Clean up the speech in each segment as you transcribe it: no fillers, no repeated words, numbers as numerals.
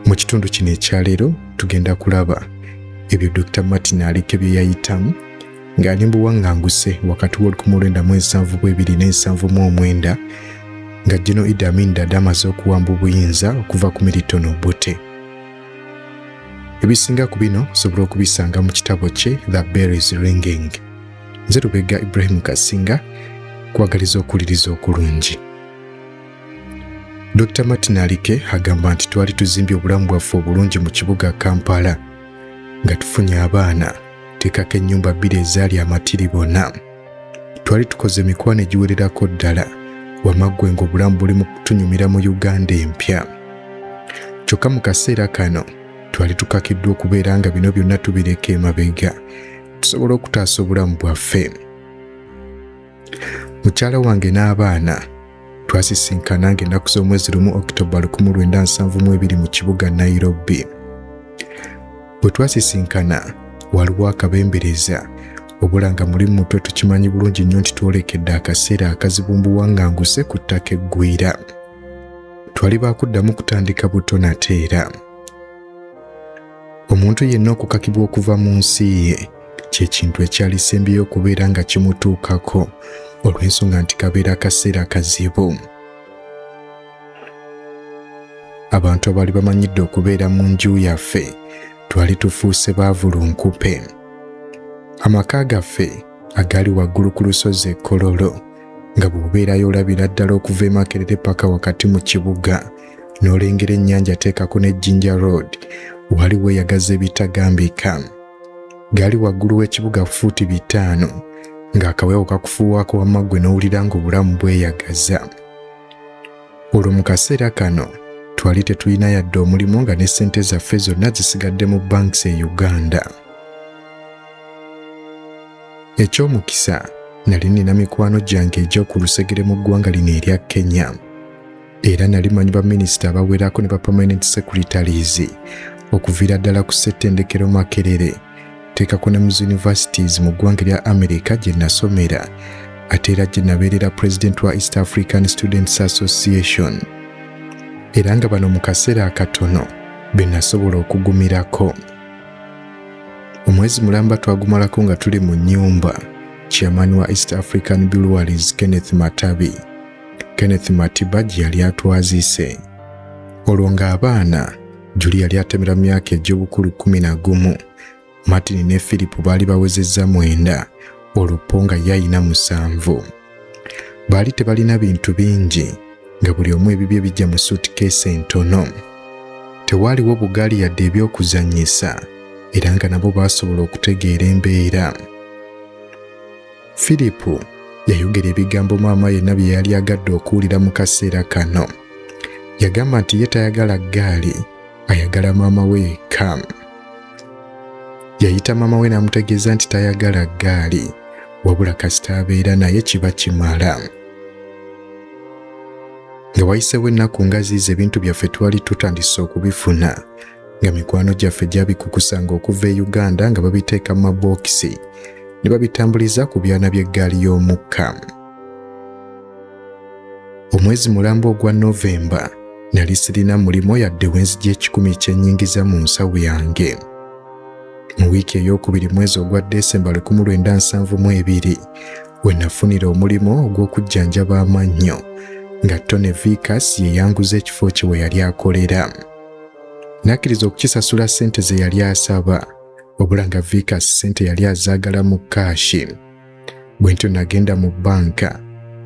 Mu kitundu kino ekyaleero tugenda kulaba ebyo Dr. Martin Alike bye yayitamu ng'ali mu buwaŋŋanguse wakati w'olukumi lwenda mu nsanvu mu ebiri n'ensanvu mu omwenda, nga General Idi Amin Dada amaze okuwamba obuyinza okuva ku Milton Obote. Ebisinga ku bino osobola okubisanga mu kitabo kye The Bell Is Ringing. Nze Lubega Ibrahim Kasinga, kwagaliza okuwuliriza okulungi. Dr. Martin Alike agamba nti twali tuzimbye obulamu bwaffe obulungi mu kibuga Kampala, nga tufunye abaana, teekako ennyumba bbiri ezaali amatiribona. Twali tukoze emikwano egiwererako ddala, wamaggwe ng'obulamu buli mu kutunyumira mu Uganda empya. Kyokka mu kaseera kano twali tukakiddwa okubeera nga bino byonna tubireka emabega tusobole okutaasa obulamu bwaffe. Mukyala wange n'abaana twasisinkana ng'ennaku z'omwezi 1 Okitoba 1972 mu kibuga Nairobi. Bwe twasisinkana waliwo akabembereza, wabula nga muli mu mutwe tukimanyi bulungi nnyo nti twolekedde akaseera akazibu mu buwaŋŋanguse ku ttaka eggwira. Twali baakuddamu kutandika buto nate era. Omuntu yenna okukakibwa okuva mu nsi ye kye kintu ekyalisembyeyo okubeera nga kimutuukako, olw'ensonga nti kabeera akaseera kazibu. Abantu abaali bamanyidde okubeera mu nju yaffe twali tufuuse baavu lunkupe. Amaka gaffe agaali waggulu ku lusozi e Kololo, nga bw'obeerayo olabira ddala okuva e Makerere paka wakati mu kibuga n'olengera ennyanja, teekako ne Jinja Road, wali weeyagaza ebitagambika. Gaali waggulu w'ekibuga fuuti 5, ng'akawewo kakufuuwaako wamma ggwe n'owulira ng'obulamu bweyagaza. Olwo mu kaseera kano twali tetulina yadde omulimu, nga ne ssente zaffe zonna zisigadde mu banks e Uganda. Ekyomukisa nali nina mikwano gyange egy'oku lusegere mu ggwanga lino erya Kenya, era nali manyi baminisita abawerako ne ba permanent secretaries okuviira ddala ku ssettendekero Makerere, teekako ne mu universities mu ggwanga erya America gye nasomera, ate era gye nabeerera president wa East African Students Association, era nga bano mu kaseera akatono be nasobola okugumirako. Omwezi mulamba twagumalako nga tuli mu nnyumba chairman wa East African Breweries, Kenneth Matabi, Kenneth Matiba, gye yali atwazise. Olwo ng'abaana, Juli yali atemera mu myaka egy'obukulu 11, Martin ne Philip baali bawezezza 9, olwo Po nga ye ayina 7. Baali tebalina bintu bingi, nga buli omu ebibye bijja mu suitcase entono. Tewaaliwo bugaali yadde eby'okuzannyisa, era nga nabo baasobola okutegeera embeera. Philip yayogera ebigambo maama yenna bye yali agadde okuwulira mu kaseera kano. Yagamba nti ye tayagala ggaali, ayagala maama we yekka. Yayita maama we n'amutegeeza nti tayagala ggaali, wabula kasita abeera naye kiba kimala. Nga wayiseewo ennaku nga ziizo, ebintu byaffe twali tutandise okubifuna, nga mikwano gyaffe gyabikukusanga okuva e Uganda nga babiteeka mu mabookisi ne babitambuliza ku byana by'eggaali y'omukka. Omwezi mulamba ogwa Novemba nali sirina mulimu yadde wenzija 100 kyennyingiza mu nsawo yange. Mu wiiki ey'okubiri mwezi ogwa Desemba 1972 we nafunira omulimu ogw'okujjanjaba amannyo, nga Tony Vickers ye yanguza ekifo kye we yali akolera. Nakkiriza okukisasula ssente ze yali asaba, wabula nga Vickers ssente yali azaagala mu cash. Bwe ntyo nagenda mu bbanka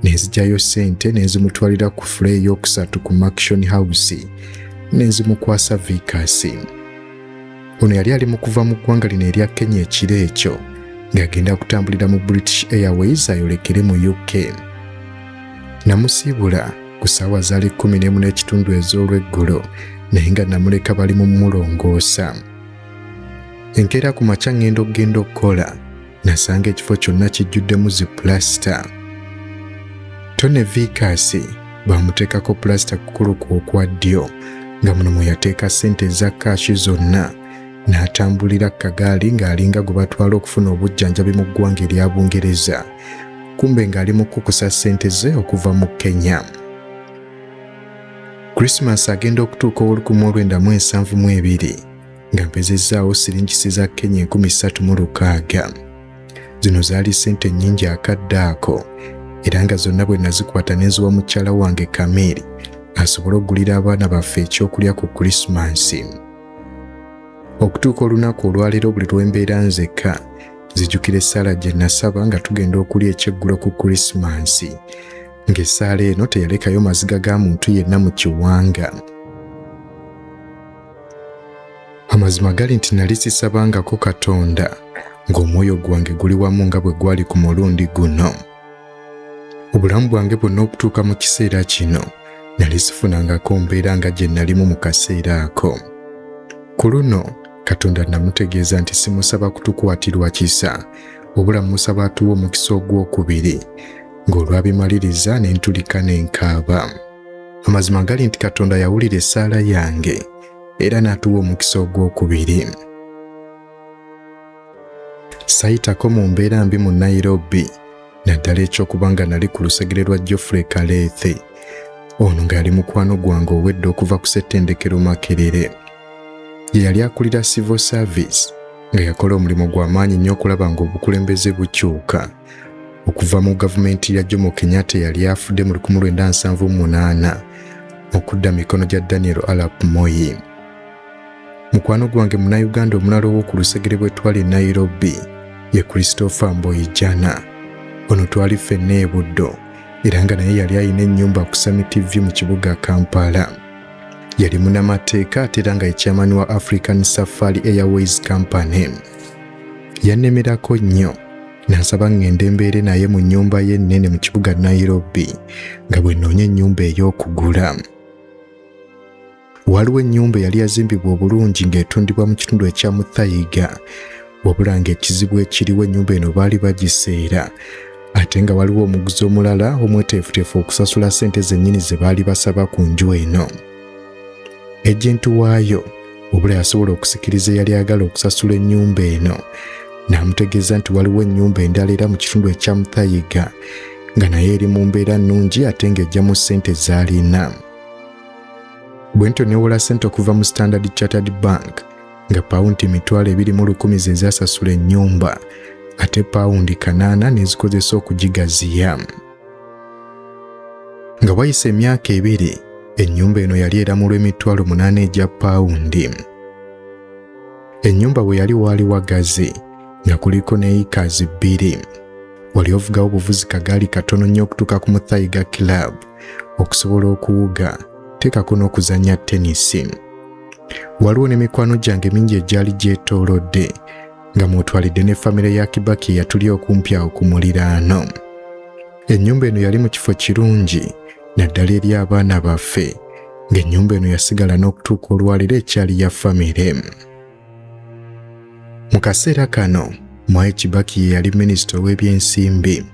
nenzigyayo ssente nenzimutwalira ku floor ey'okusatu ku Murchison House, nenzimukwasa Vickers. Ono yali ali mu kuva mu ggwanga lino erya Kenya ekiro ekyo, ng'agenda kutambulira mu British Airways ayolekere mu UK. Namusiibula ku ssaawa zaali 11:30 ez'olweggulo, naye nga namuleka bali mu mulongoosa. Enkeera ku makya ŋŋenda okugenda okukola, nasanga ekifo kyonna kijjuddemu zi pulasita. Tony Vickers bamuteekako pulasita ku kukulu kwe okwa ddyo, nga muno mwe yateeka ssente eza cash zonna n'atambulira ku kagaali ng'alinga gwe batwala okufuna obujjanjabi mu ggwanga erya Bungereza, kumbe ng'ali mu kukusa ssente ze okuva mu Kenya. Krisimansi agenda okutuuka ow'1972 nga mpezezzaawo siringisi za Kenya 3600. Zino zaali ssente nnyingi akadde ako, era nga zonna bwe nazikwata ne nziwa mukyala wange Kamiri asobole okugulira abaana baffe ekyokulya ku Krisimansi. Okutuuka olunaku olwaleero buli lwe mbeera nzekka nzijukira essaala gye nasaba nga tugenda okulya ekyeggulo ku Krisimansi, ng'essaala eno teyalekayo maziga ga muntu yenna mu kiwanga. Amazima gali nti nali sisabangako Katonda ng'omwoyo gwange guli wamu nga bwe gwali ku mulundi guno. Obulamu bwange bwonna okutuuka mu kiseera kino nali sifunangako mbeera nga gye nalimu mu kaseera ako. Ku luno Katonda namutegeeza nti simusaba kutukwatirwa kisa, wabula mmusaba atuwe omukisa ogw'okubiri, ng'olwabimaliriza ne ntulika ne nkaaba. Amazima gali nti Katonda yawulira essaala yange era n'atuwa omukisa ogw'okubiri. Sayitako mu mbeera mbi mu Nairobi, naddala eky'okuba nga nali ku lusegere lwa Geoffrey Kaleethe, ono nga yali mukwano gwange ow'edda okuva ku ssettendekero Makerere. Ye yali akulira civil service, nga yakola omulimu gwa maanyi nnyo okulaba ng'obukulembeze bukyuka okuva mu gavumenti ya Jomo Kenyatta eyali afudde mu 1978 okudda mikono gya Daniel Arap Moi. Mukwano gwange Munnayuganda omulala ow'oku lusegere bwe twali e Nairobi ye Christopher Mboijana. Ono twali ffenna e Buddo era nga naye yali alina ennyumba ku Summit View mu kibuga Kampala. Yali munnamateeka ate era nga ye chairman wa African Safari Airways Company. Yannemerako nnyo n'ansaba ŋŋende mbeere naye mu nnyumba ye ennene mu kibuga Nairobi nga bwe nnoonya ennyumba ey'okugula. Waliwo ennyumba eyali yazimbibwa obulungi ng'etundibwa mu kitundu ekya Muthaiga, wabula ng'ekizibu ekiriwo ennyumba eno baali bagiseera ate nga waliwo omuguzi omulala omweteefuteefu okusasula ssente zennyini ze baali basaba ku nju eno. Ejenti waayo wabula yasobola okusikiriza eyali ayagala okusasula ennyumba eno n'amutegeeza nti waliwo ennyumba endala era mu kitundu ekya Muthaiga nga naye eri mu mbeera nnungi ate ng'ejjamu ssente z'alina. Bwe ntyo newola ssente okuva mu Standard Chartered Bank nga pawundi 20,000 ze zaasasula ennyumba ate pawundi 800 ne zikozesa okugigaziya. Nga wayise emyaka 2 ennyumba eno yali eramulwa 800,000 egya pawundi. Ennyumba bwe yali waali wagazi nga kuliko ne yikazi 2. Wali ovugawo buvuzi kagaali katono nnyo okutuuka ku Muthaiga Club okusobola okuwuga, teekako n'okuzannya tenisi. Waliwo ne mikwano gyange mingi egyali gyetoolodde nga mw'otwalidde ne famire ya Kibaki eyatuli okumpi awo ku muliraano. Ennyumba eno yali mu kifo kirungi naddala eri abaana baffe, ng'ennyumba eno yasigala n'okutuuka olwaleero ekyali ya famire. Mu kaseera kano Mwai Kibaki ye yali minisita ow'ebyensimbi.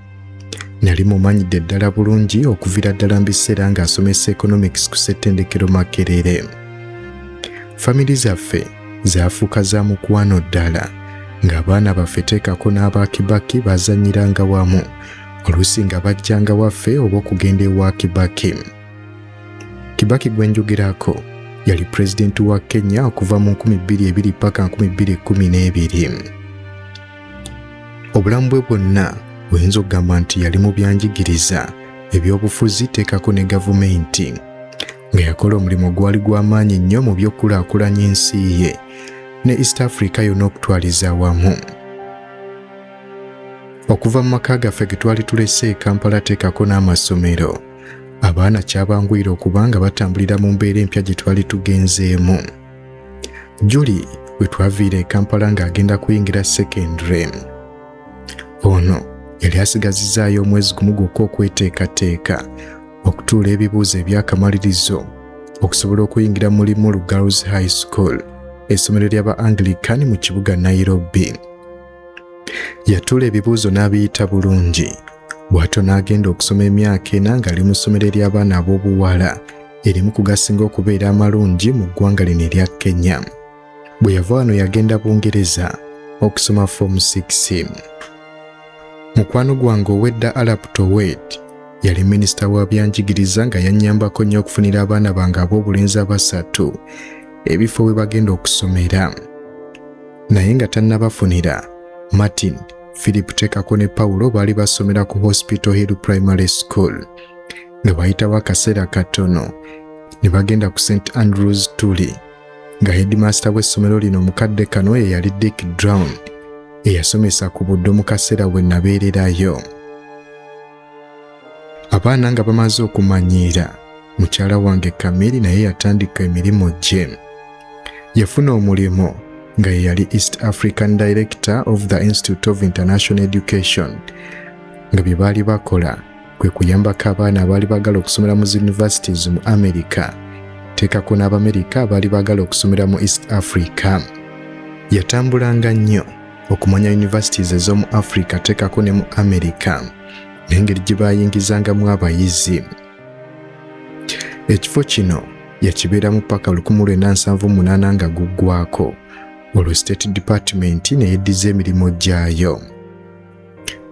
Nali mumanyidde ddala bulungi okuviira ddala mu biseera ng'asomesa economics ku ssettendekero Makerere. Famiri zaffe zaafuuka za mukwano ddala, ng'abaana baffe teekako n'aba Kibaki bazannyiranga wamu, oluusi nga bajjanga waffe oba okugenda ewa Kibaki. Kibaki gwe njogerako yali pulezidenti wa Kenya okuva mu 2002 paka 2012. Obulamu bwe bwonna oyinza okugamba nti yali mu byanjigiriza, ebyobufuzi teekako ne gavumenti, nga yakola omulimu gwali gwa maanyi nnyo mu by'okukulaakulanya ensi ye ne East Africa yonna okutwaliza awamu. Okuva mu maka gaffe ge twali tulese e Kampala teekako n'amasomero, abaana kyabanguyira okuba nga batambulira mu mbeera empya gye twali tugenzeemu. Julie we twaviira e Kampala ng'agenda kuyingira secondary. Ono yali asigazizaayo omwezi gumu gwokka okweteekateeka okutuula ebibuuzo eby'akamalirizo okusobola okuyingira mu Limuru Girls High School, essomero ly'aba Anglican mu kibuga Nairobi. Yatuula ebibuuzo n'abiyita bulungi, bw'atyo n'agenda okusoma emyaka 4 ng'ali mu ssomero ery'abaana ab'obuwala erimu ku gasinga okubeera amalungi mu ggwanga lino erya Kenya. Bwe yava wano yagenda Bungereza okusoma Form 6. Mukwano gwange ow'edda Arap Towet Yali minisita wa byanjigiriza nga yannyambako nnyo okufunira abaana bange ab'obulenzi abasatu ebifo we bagenda okusomera. Naye nga tannabafunira, Martin, Philip Tekako ne Paulo baali basomera ku Hospital Hill Primary School. Nga bayitawo akaseera katono ne bagenda ku St Andrews Tuli, nga headmaster w'essomero lino mu kadde kano ye yali Dick Drown, eyasomesa ku Buddo mu kaseera we nabeererayo. Abaana nga bamaze okumanyiira, mukyala wange Kamiri naye yatandika emirimu gye. Yafuna omulimu nga ye yali East African Director of the Institute of International Education, nga bye baali bakola kwe kuyambako abaana abaali baagala okusomera mu universities mu America, teekako n'Abamerika abaali baagala okusomera mu East Africa. Yatambulanga nnyo okumanya universities ez'omu Africa teekako ne mu America n'engeri gye baayingizangamu abayizi. Ekifo kino yakibeeramu paka 1978 nga guggwako, olwo State Department ne yeddiza emirimu gyayo.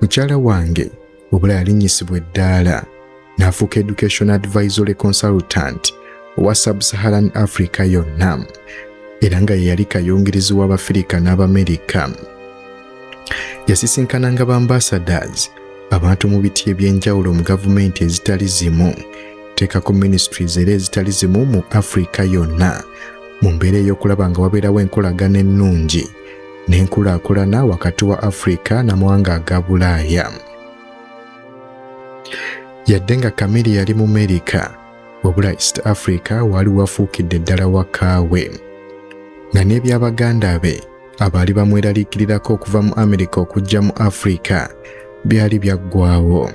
Mukyala wange wabula yalinnyisibwa eddaala n'afuuka Education Advisory Consultant owa Sub-Saharan Africa yonna, era nga ye yali kayungirizi w'Abafirika n'Abamerika. Yasisinkananga ba ambassadors, abantu mu biti eby'enjawulo mu gavumenti ezitali zimu, teekako ministries era ezitali zimu mu Afrika yonna, mu mbeera ey'okulaba nga wabeerawo enkolagana ennungi n'enkulaakulana wakati wa Afrika n'amawanga aga Bulaaya. Yadde nga Kamiri yali mu Merika, wabula East Africa waali wafuukidde ddala wakaawe, nga n'ebyabaganda be abaali bamweraliikirirako okuva mu Amerika okujja mu Afrika byali byaggwawo.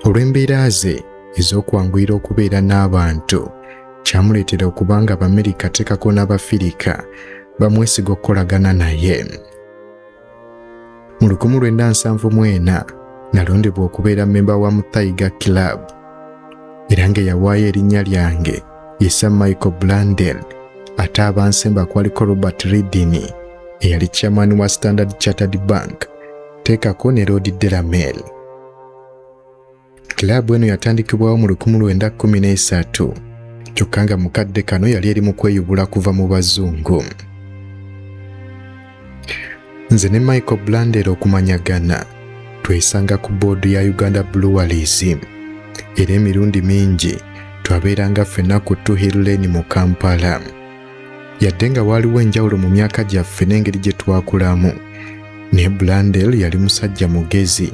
Olw'embeera ze ez'okwanguyira okubeera n'abantu, kyamuleetera okuba nga Abamerika teekako n'Abafirika bamwesiga okukolagana naye. Mu 1974 nalondebwa okubeera mmemba wa Muthaiga Club, era nga eyawaayo erinnya lyange ye Sir Michael Blandel, ate abansemba kwaliko Robert Ridini eyali chairman wa Standard Chartered Bank, teekako ne Lord Delamere. Kilaabu eno yatandikibwawo mu 1913, kyokka nga mu kadde kano yali eri mu kweyubula kuva mu bazungu. Nze ne Michael Blandel okumanyagana twesanga ku boodu ya Uganda Breweries, era emirundi mingi twabeeranga ffenna ku Two Hill Lane mu Kampala. Yadde nga waaliwo enjawulo mu myaka gyaffe n'engeri gye twakulamu, naye Blandel yali musajja mugezi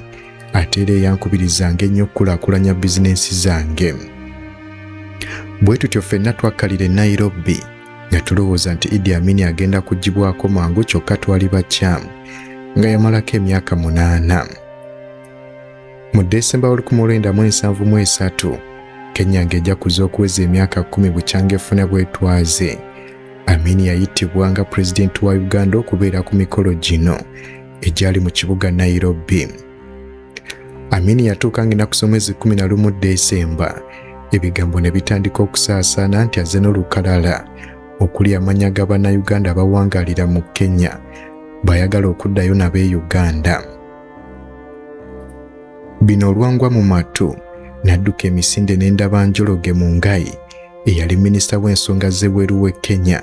ate era eyankubirizanga ennyo okukulaakulanya bizinensi zange. Bwe tutyo ffenna twakkalira e Nairobi nga tulowooza nti Idi Amin agenda kuggyibwako mangu, kyokka twali bakyamu nga yamalako emyaka 8. Mu Desemba 1973, Kenya ng'ejakuza okuweza emyaka 10 bukyanga efuna bwetwaze, Amin yayitibwa nga pulezidenti wa Uganda okubeera ku mikolo gino egyali mu kibuga Nairobi. Amin yatuuka ng'ennaku z'omwezi 11 Desemba, ebigambo ne bitandika okusaasaana nti azze n'olukalala okuli amannya ga Bannayuganda abawangaalira mu Kenya bayagala okuddayo nabo e Uganda. Bino olwangwa mu matu, n'adduka emisinde n'endaba Njologe Mungai eyali minisita w'ensonga z'ebweru w'e Kenya,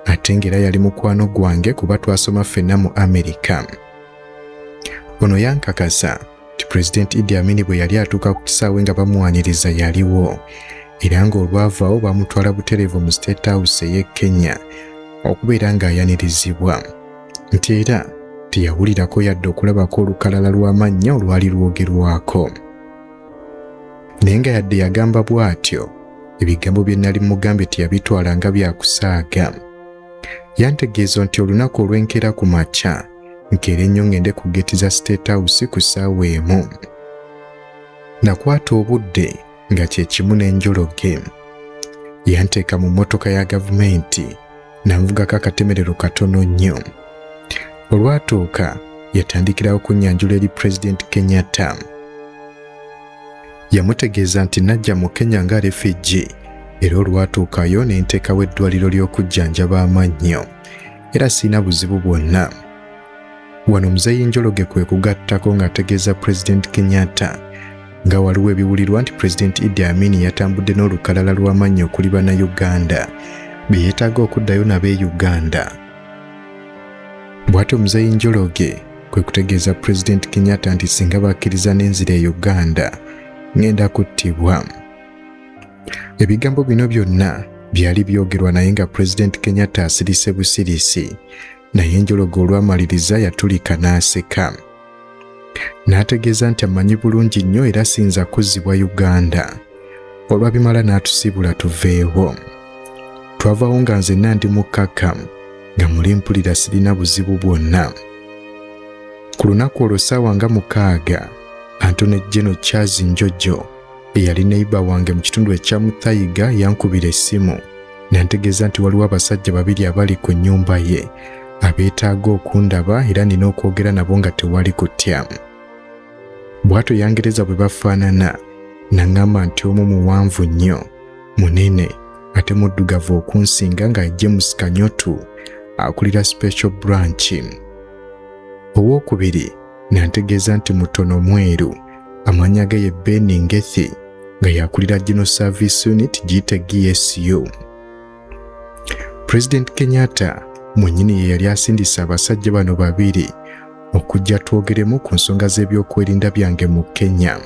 ate ng'era yali mukwano gwange kuba twasoma ffenna mu Amerika. Ono yankakasa nti Pulezidenti Idi Amin bwe yali atuuka ku kisaawe nga bamwaniriza yaliwo, era ng'olwavaawo bamutwala butereevu mu State House ey'e Kenya okubeera ng'ayanirizibwa, nti era teyawulirako yadde okulabako olukalala lw'amannya olwali lwogerwako. Naye nga yadde yagamba bw'atyo, ebigambo bye nali mugambye teyabitwala nga bya kusaaga. Yantegeeza nti olunaku olw'enkeera ku makya nkeere nnyo ngende ku geeti za State House ku ssaawa 1. Nakwata obudde nga kye kimu n'enjologe. Yanteeka mu mmotoka ya gavumenti n'anvugako akatemerero katono nnyo. Olwatuuka yatandikirawo kunnyanjula eri Pulezidenti Kenyatta. Yamutegeeza nti najja mu Kenya nga refugee, era olwatuukayo ne nteekawo eddwaliro ly'okujjanjaba amannyo, era sirina buzibu bwonna. Wano Muzeeyi Njologe kwe kugattako ng'ategeeza Pulezidenti Kenyatta Nga waliwo ebiwulirwa nti Pulezidenti Idi Amin yatambudde n'olukalala lw'amannya okuli Bannayuganda be yeetaaga okuddayo nabo e Uganda. Bw'atyo Muzeeyi Njoroge kwe kutegeeza Pulezidenti Kenyatta nti singa bakkiriza n'enzira e Uganda ng'enda kuttibwa. Ebigambo bino byonna byali byogerwa naye nga Pulezidenti Kenyatta asirise busirisi, naye Njoroge olwamaliriza yatulika n'aseka. N'ategeeza nti amanyi bulungi nnyo era siyinza kuzzibwa Uganda. Olwabimala n'atusiibula tuveewo. Twavaawo nga nzenna ndi mukkakkamu, nga muli mpulira sirina buzibu bwonna. Ku lunaku olwo ssaawa nga 6, Antony Geno Charles Njojo eyali neiba wange mu kitundu ekya Muthayiga yankubira essimu nantegeeza nti waliwo abasajja babiri abali ku nnyumba ye abeetaaga okundaba era nina okwogera nabo nga tewali kutya. Bw'atyo yangereza bwe bafaanana n'aŋŋamba nti omu muwanvu nnyo, munene ate muddugavu okunsinga nga James Kanyotu akulira Special Branch. Owookubiri nantegeeza nti mutono mweru, amannya ge ye Ben Ngethi nga yakulira General Service Unit giyite GSU. President Kenyatta mwennyini ye yali asindise abasajja bano babiri okujja twogeremu ku nsonga z'ebyokwerinda byange mu Kenya.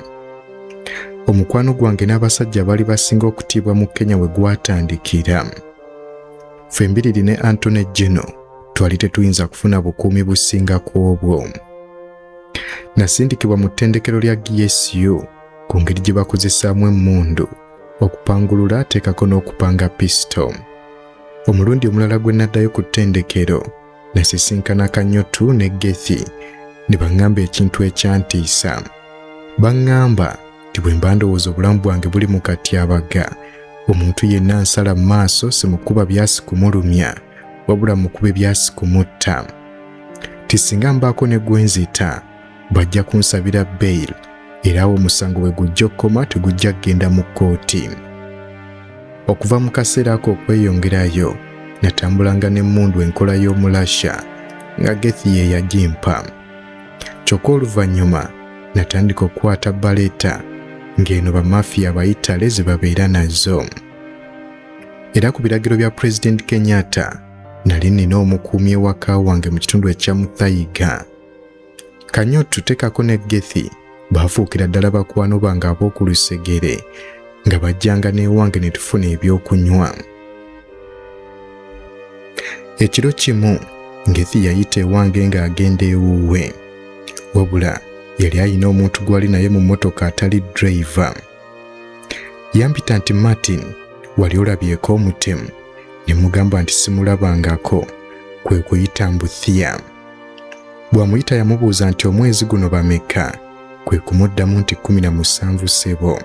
Omukwano gwange n'abasajja abaali basinga okutiibwa mu Kenya we gwatandikira. Ffembiriri ne Anthony Geno twali tetuyinza kufuna bukuumi businga ku obwo. Nasindikibwa mu ttendekero lya GSU ku ngeri gye bakozesaamu emmundu okupangulula teekako n'okupanga pisito. Omulundi omulala gwe naddayo ku ttendekero nasisinkana Kanyotu ne Gethi ne baŋŋamba ekintu ekyantiisa. Baŋŋamba nti bwe mba ndowooza obulamu bwange buli mu katyabaga, omuntu yenna ansala mu maaso simukuba byasi kumulumya, wabula mukube byasi kumutta. Ti singa mbaako ne gwe nzita, bajja kunsabira bail era awo omusango bwe gujja okukoma tegujja kugenda mu kkooti. Okuva mu kaseera ako okweyongerayo, natambulanga n'emmundu enkola y'Omulasha nga Gethi ye yagimpa. Kyokka oluvannyuma natandika okukwata baleeta ng'eno bamafiya Abayitale ze babeera nazo. Era ku biragiro bya Pulezidenti Kenyatta, nali nnina omukuumi ewaka wange mu kitundu ekya Muthayiga. Kanyotu tekako ne Gethi baafuukira ddala bakwano bange ab'oku lusegere nga bajjanga n'ewange ne tufuna ebyokunywa. Ekiro kimu Ngethi yayita ewange ng'agenda ewuwe, wabula yali alina omuntu gw'ali naye mu mmotoka atali driver. Yampita nti Martin, wali olabyeko omutemu? Ne mugamba nti simulabangako, kwe kuyita Mbuthia. Bw'amuyita yamubuuza nti omwezi guno bameka, kwe kumuddamu nti 17 ssebo.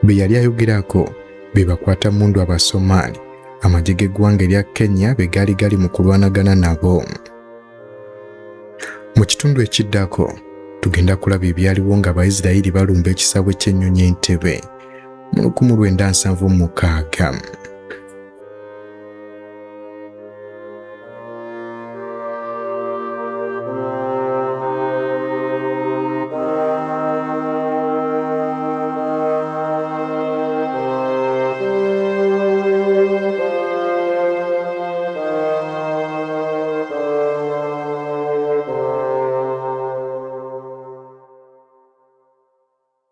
Be yali ayogerako be bakwata mmundu Abasomaali amagye g'eggwanga erya Kenya be gaali gali mu kulwanagana nabo. Mu kitundu ekiddako tugenda kulaba ebyaliwo nga Abayisirayiri balumba ekisaawe ky'ennyonyi Entebbe mu 1976.